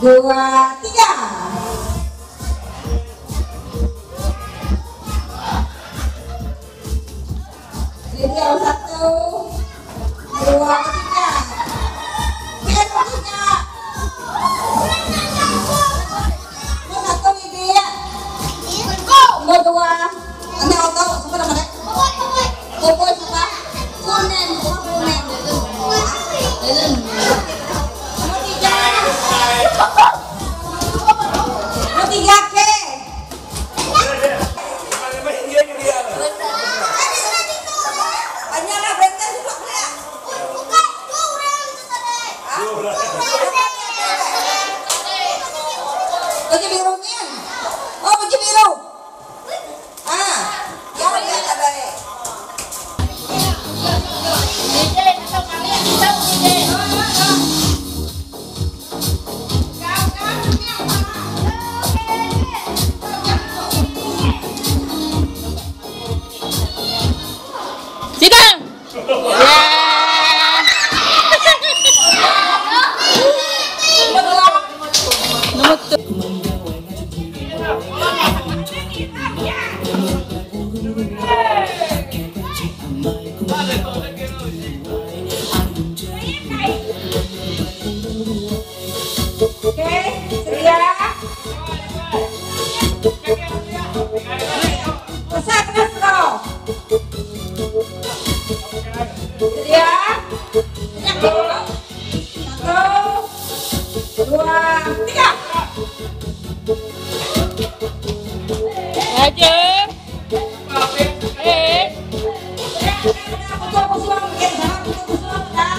Dua, tiga. Jadi yang satu, dua, tiga. Oke, nomor tiga. Nomor satu ini dia. Nomor dua. Anda tahu siapa nama dia? Boboy siapa? Full name, siapa full name? Nomor tiga. Nomor tiga ke. Banyaklah berita juga boleh. Baju birunya. Oh, baju biru. Ah, yang dia tak baik. Sidang. Yeah. Nomor tu. Okey, sedia. Besar kena straw. Sedia. Satu, dua, tiga. Aja. Eh. Betul busung, mungkin sama betul busung dah.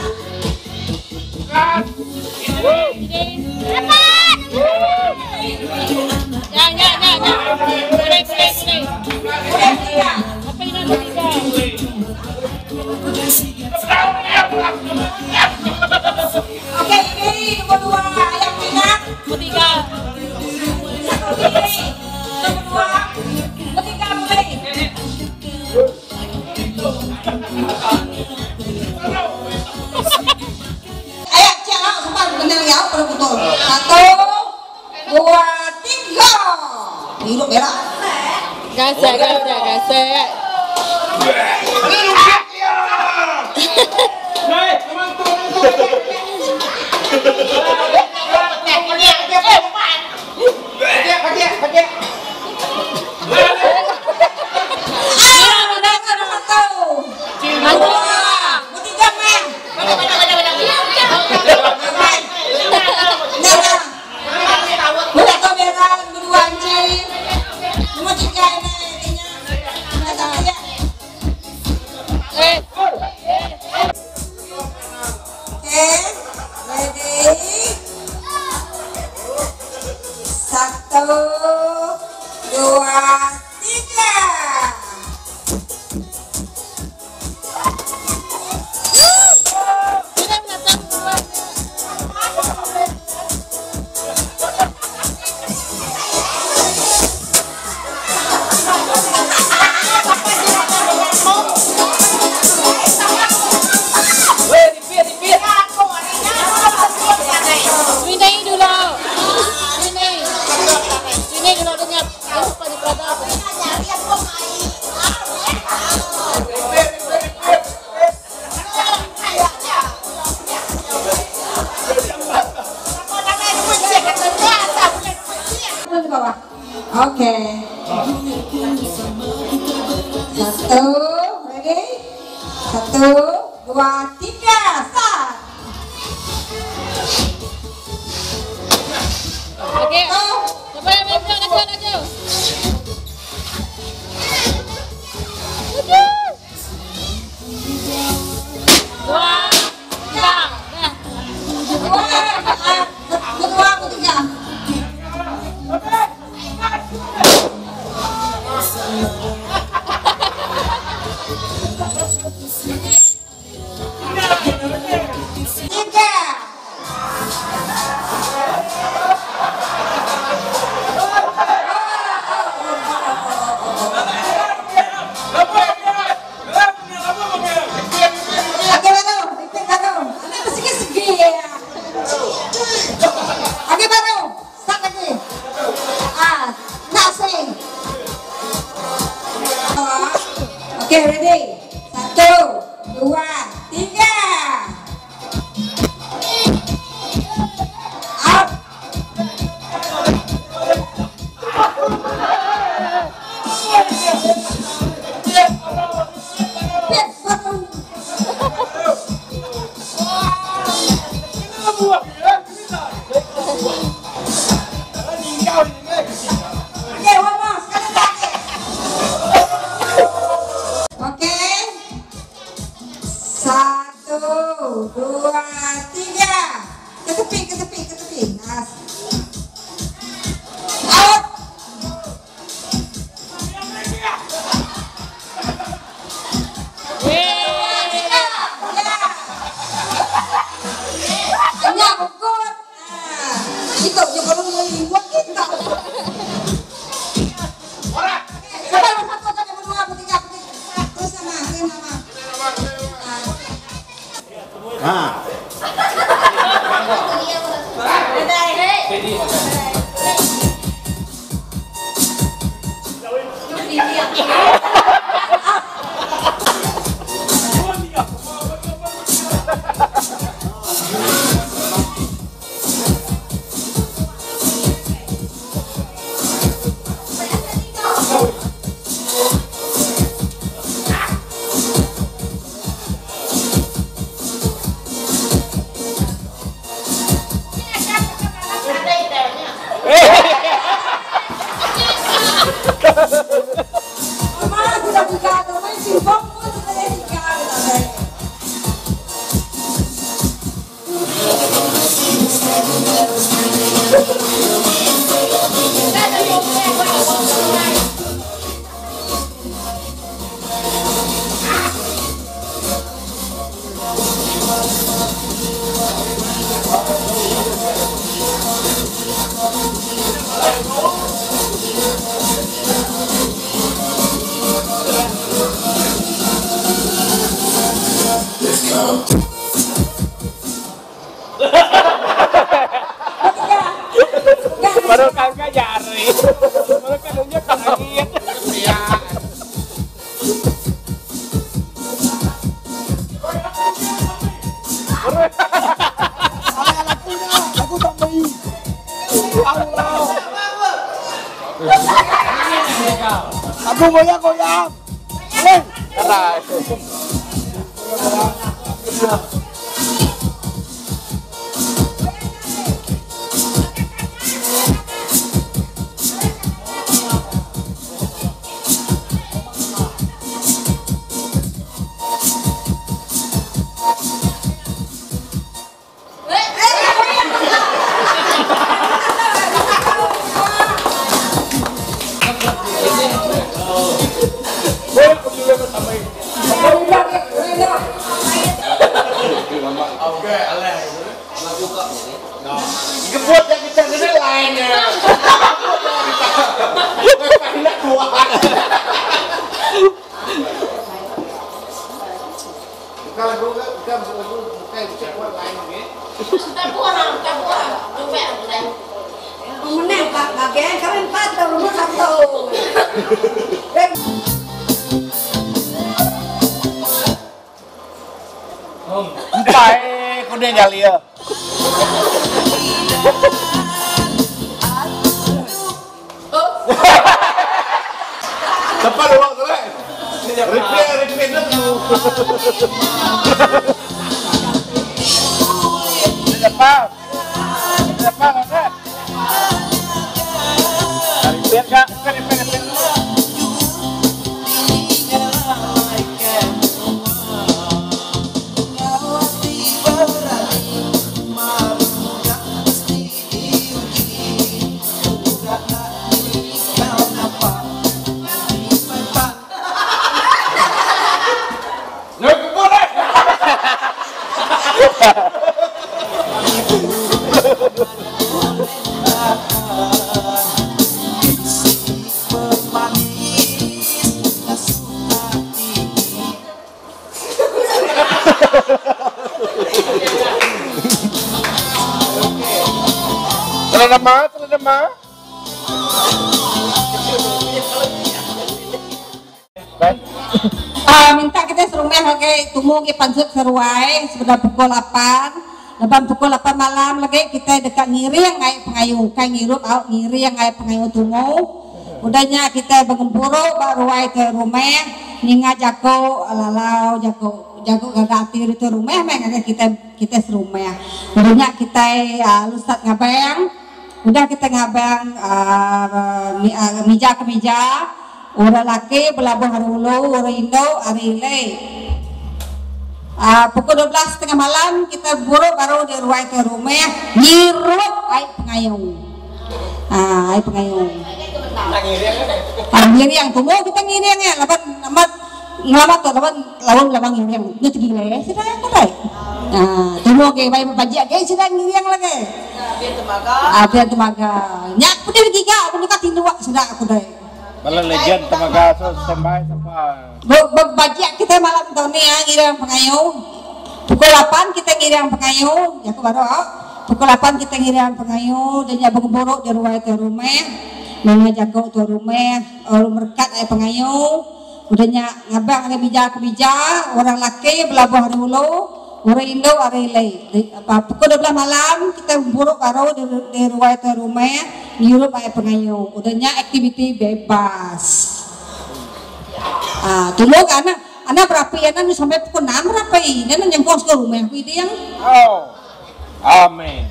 Ya, ya, ya, ya. Boleh, boleh, boleh. Boleh tiga. Apa yang nak tiga? Okey, ini nombor dua ayam minyak. Nombor tiga. Satu ini. Nombor dua. Nombor tiga boleh. Ayat cek lah sebab benar ya perlu betul. Satu, dua, tiga. Hidup berak. Gasek, gasek, gasek. Ah, menang ada satu. Dua, nombor tiga main. Main. Nah, nah. Nombor satu merah, nombor dua anjing. Nombor tiga ini kayaknya. Nombor satu ya. Eh. Okey, ready? Satu, dua, tiga. Tidak menatap duluan. Winai dulu. Winai. Winai dulu dengar. Jangan lupa di Prada. Turun ke bawah. Okey. Satu, ready? Satu, dua, tiga, start. Okey. Siapa yang main laju, laju. Laju. Dua, tiga. Dah. Dua, ah, dua, aku tiga. Tiga. Dua. Okey, ready? Satu, dua, tiga. Up. Okey, one more. Sekali lagi. Okey. Satu, dua, tiga. Ke tepi, ke tepi, ke tepi. Nah. Out. Nya bukut. Itu nya kalau liwat kita. Satu, satu, satu, dua, tiga, terus sama, sama. Ha. Mama sudah tiga, teman simpong pun sudah tiga. Baru kangka jari. Baru kanunya lagi. Aku tak main. Allah. Aku goyang-goyang. Boleh. Gebut yang kita ini lainnya. Bukan lagu, bukan lagu, bukan bukan buat lain ni. Menang Pak bagian kami empat rumah satu. Empat, kau dia nyali ya. Cepat ulang tu lah. Repair, repair tu. Cepat, cepat kan? Repair kak, repair, repair. Terima, terima. Baik. Minta kitai serumah agi tumu agi pansut seruai sebedau pukul lapan. Laban pukul lapan malam lagi kitai deka ngiring ai pengayu ukai ngirup au ngiring ai pengayu tumu. Udah nya kitai begempuru ba ruai tuai rumah ninga jaku lalau jaku jaku gaga ati ari tuai rumah meh ngagai kitai kitai serumah. Udah nya kitai lusat ngabang udah kitai ngabang aaa mija ke mija. Orang laki belabuh ari ulu, orang indu ari ili. Aaa pukul 12 tengah malam kita buru baru di ruai tuai rumah ngirup ai pengayu. Aaa ai pengayu. Aaa ngiring tumu kita ngiring iya laban amat ngelama tu laban laun laban ngiring nya tegile sida ku dai. Aaa tumu agi bai bebajik agi sida ngiring lagi. Aaa biar temaga. Nya pedih digiga mun deka tinduk sida ku dai. Bala legend temaga tu standby sapa. Bebajik kitai malam tu ni ah ngiring pengayu. Pukul lapan kitai ngiring pengayu, jaku baru au. Pukul lapan kitai ngiring pengayu da nya begempuru di ruai tuai rumah ninga jaku tuai rumah lalu merekat ai pengayu. Udah nya ngabang ari mija ke mija orang laki belabuh ari ulu. Orang indu ari ili. Pukul 12 malam kitai bempuru baru di ruai tuai rumah ngirup ai pengayu. Udah nya aktiviti bebas. Aaa tulu ga anak anak berapi anak nya sampai pukul enam berapi nya ne nyengkong sekul rumah ku iding. Oh. Amen.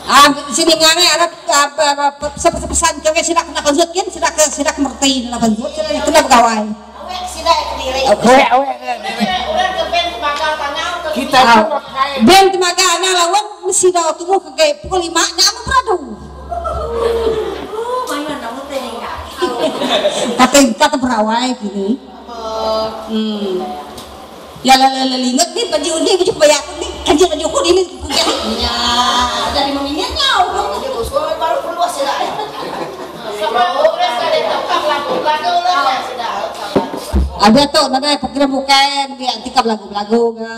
Aaa sini ngagai arap pesan ke sida kena pansut kin sida ke sida ke mereti kena pansut sida kena begawai. Band temaga anang laun mesti dau tumu ke gai pukul lima nya amu beradu. Kata kata berawai kini. Hmm. Ya la la lingat ni baju ni baju kebaya aku ni kanjil baju aku ni ku geh. Ya dah lima minit nyau. Ada tu nadai program bukai nembiak ti ka belagu-belagu ga.